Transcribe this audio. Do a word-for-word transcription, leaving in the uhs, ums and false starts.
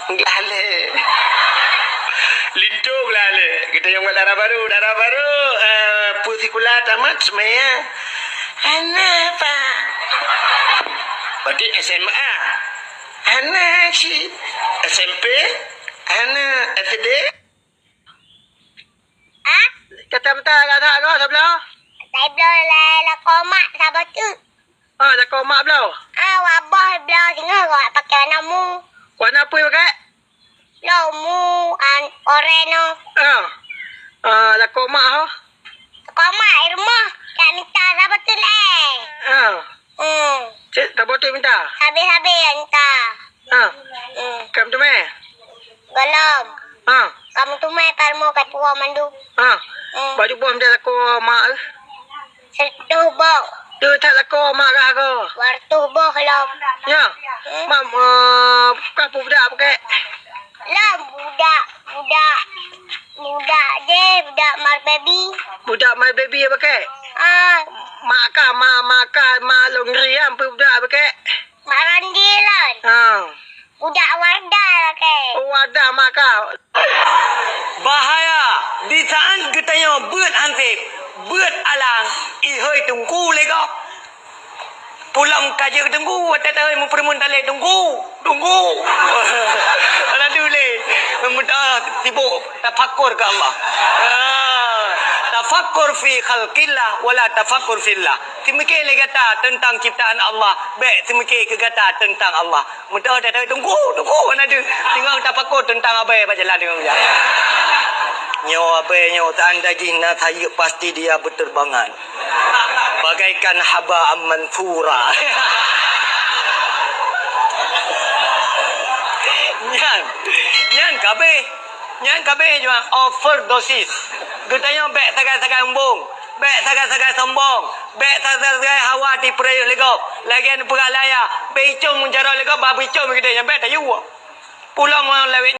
Glah lé. Linto glah lé. Kita nyang buat dara baru, dara baru, eh, peue sikula tamat seumaya. Hana, Pak. Berarti S M A. Hana, cit. S M P. Hana, S D. Ah? Kata meuta agak-agak goh sabloe? Kata bloe lé lakoe mak saboh teuk. Ah, lakoe mak bloe? Ah, wak boh bloe singoh wak pakai warna mu. Warna peue pakai? Bloe mu, an, oranye. Ah. Ah, lakoe mak ho? Lakoe mak i rumoh, jak mita saboh teuk lé. Ah. Hmm. Cit, saboh teuk mita? Habéh-habéh mita. Ha. Hmm. Kam teumé? Gohlom. Ha. Kam teumé parmo ka tuwo mandum. Ha. Hmm. Baju boh mita lakoe mak eh? Seratus boh. Tu tak lakoe mak kah ko? Dua ratus boh lom. Ya. Hmm. Mak, eh, kah peue budak pakai? Lom budak, budak. Budak je, budak Mar Baby. Budak Mar Baby ya pakai? Ah. Mak kah, mak, mak kah, mak Longri kan peue budak pakai? Mak Randi lon. Ha. Budak Wardah pakai. Oh, Wardah mak kah. Bahaya, di saat geutanyoe beuet hansép, beuet alang, ihôi teungku lé gob. Pulang ka jeuet teungku, watèe tahôi meupeureumeun talé teungku, teungku. Alah dulé, meudah sibuk tafakur keu Allah. Ah, tafakur fi khalqillah, wala tafakur fillah. Teumike lé gata teuntang ciptaan Allah, bèk teumike keu gata teuntang Allah. Meudah dah teungku, teungku, hana deuh. Tinggai tafakur teuntang abèe bak jalan teungku. Nyoe abèe nyoe, tanda jih na sayeuep pasti dia berterbangan. Bagaikan haba mansura. Nyan, nyan kabeh. Nyan kabeh nyoe overdosis. Geutanyoe bèk sagai-sagai umbong, bèk sagai-sagai sombong, bèk sagai-sagai hawa tipeurayek lé gob. Lagèe neupeugah lé ayah, bèk icong meujaroe lé gob, bah beuicong geude nyan bèk tayue. Pulang lawét